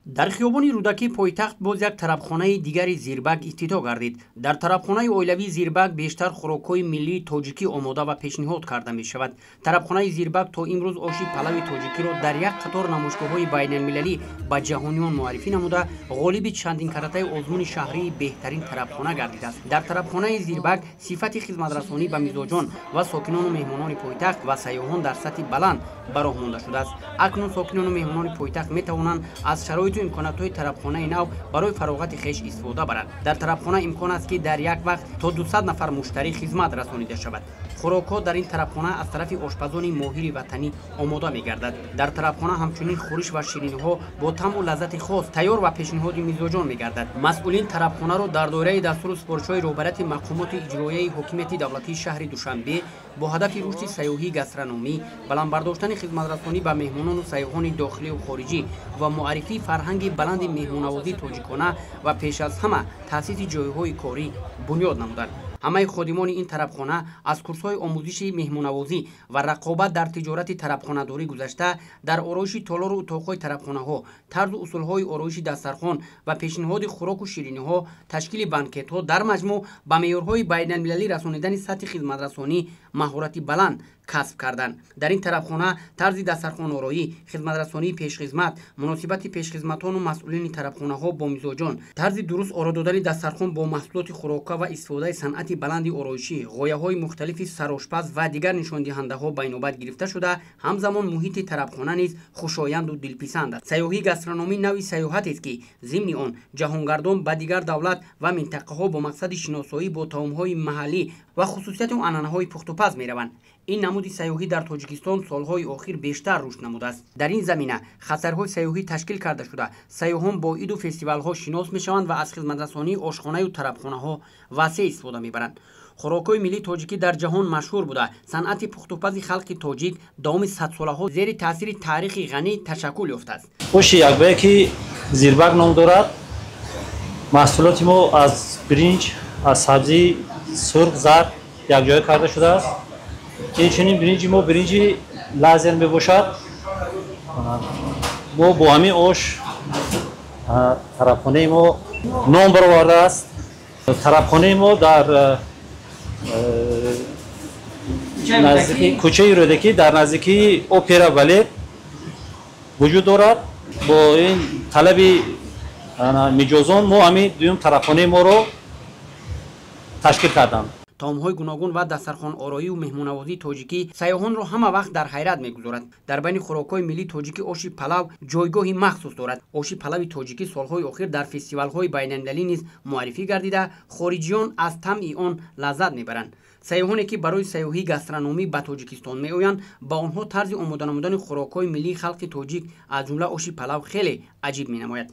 Дар хиёбони Рӯдакӣ пойтахт боз як тарабхонаи дигари Зирбак ифтитоҳ гардид. Дар тарабхонаи оилавии Зирбак бештар хӯрокҳои миллии тоҷикӣ омода ва пешниҳод карда мешавад. Тарабхонаи Зирбак то имрӯз оши палави тоҷикиро дар як қатор намоишгоҳҳои байналмилалӣ ба ҷаҳониён муаррифӣ намуда, ғолиби чандинкаратаи озмуни шаҳрии беҳтарин тарабхона гардидааст. Дар тарабхонаи Зирбак сифати хизматрасонӣ ба мизоҷон ва сокинону меҳмонони пойтахт ва сайёҳон дар сатҳи баланд ба роҳ монда шудааст. Акнун сокинону меҳмонони пойтахт метавонанд аз шароиту имкониятҳои тарабхонаи нав барои фароғати хеш истифода баранд. Дар тарабхона имкон аст, ки дар як вақт то 200 нафар муштарӣ хизмат расонида шавад. Хӯрокҳо дар ин тарабхона аз тарафи ошпазони моҳири ватанӣ омода мегардад. Дар тарабхона ҳамчунин хӯриш ва шириниҳо бо таъму лаззати хос тайёр ва пешниҳоди мизоҷон мегардад. Масъулин тарабхонаро дар доираи дастуру супоришҳои роҳбарияти мақомоти иҷроияи ҳокимияти давлатии шаҳри Душанбе бо ҳадафи рушди сайёҳии гастрономӣ, баланд бардоштани хизматрасонӣ ба меҳмонону сайёҳони дохилию хориҷӣ ва муаррифии фарҳанги баланди меҳмонавозии тоҷикона ва пеш аз ҳама таъсиси ҷойҳои корӣ бунёд намуданд. Ҳамаи ходимони ин тарабхона аз курсҳои омӯзиши меҳмонавозӣ ва рақобат дар тиҷорати тарабхонадорӣ гузашта, дар ороиши толору утоқҳои тарабхонаҳо, тарзу усулҳои ороиши дастархон ва пешниҳоди хӯроку шириниҳо, ташкили банкетҳо, дар маҷмӯъ ба меъёрҳои байналмилалӣ расонидани сатҳи хизматрасонӣ маҳорати баланд касб карданд. Дар ин тарабхона тарзи дастархонороӣ, хизматрасонии пешхизмат, муносибати пешхизматону масъулини тарабхонаҳо бо мизоҷон, тарзи дуруст оро додани дастархон бо маҳсулоти хӯрока ва истифодаи санъати баланди ороишӣ, ғояҳои мухталифи сарошпаз ва дигар нишондиҳандаҳо ба инобат гирифта шуда, ҳамзамон муҳити тарабхона низ хушоянду дилписанд аст. Сайёҳии гастрономӣ навъи сайёҳатест, ки зимни он ҷаҳонгардон ба дигар давлат ва минтақаҳо бо мақсади шиносоӣ бо таомҳои маҳаллӣ ва хусусияту анъанаҳои пухтупаз мераванд. Ин намуди сайёҳӣ дар Тоҷикистон солҳои охир бештар рушд намудааст. Дар ин замина хатарҳои сайёҳӣ ташкил карда шуда, сайёҳон бо иду фестивалҳо шинос мешаванд ва аз хизматрасонии ошхонаю тарабхонаҳо васеъ истифода мебаранд. Хӯрокҳои миллии тоҷикӣ дар ҷаҳон машҳур буда, санъати пухтупази халқи тоҷик давоми садсолаҳо зери таъсири таърихи ғанӣ ташаккул ёфтааст. Оши якбае, ки Зирбак ном дорад, маҳсулоти мо аз биринҷ, аз сабзии сурх, зард якҷоя карда шудааст. Инчунин биринҷи мо биринҷи лазер мебошад. Мо бо ҳамин ош тарабхонаи мо ном баровардааст. Тарабхонаи мо дар кӯчаи Рӯдакӣ, дар наздикии опера балет вуҷуд дорад. Бо ин талаби миҷозон мо ҳамин дуюм тарабхонаи моро ташкил кардам. Таомҳои гуногун ва дастархонороию меҳмонавозии тоҷикӣ сайёҳонро ҳама вақт дар ҳайрат мегузорад. Дар байни хӯрокҳои миллии тоҷикӣ оши палав ҷойгоҳи махсус дорад. Оши палави тоҷикӣ солҳои охир дар фестивалҳои байналмилалӣ низ муаррифӣ гардида, хориҷиён аз таъми он лаззат мебаранд. Сайёҳоне, ки барои сайёҳии гастрономӣ ба Тоҷикистон меоянд, ба онҳо тарзи омода намудани хӯрокҳои миллии халқи тоҷик, аз ҷумла оши палав, хеле аҷиб менамояд.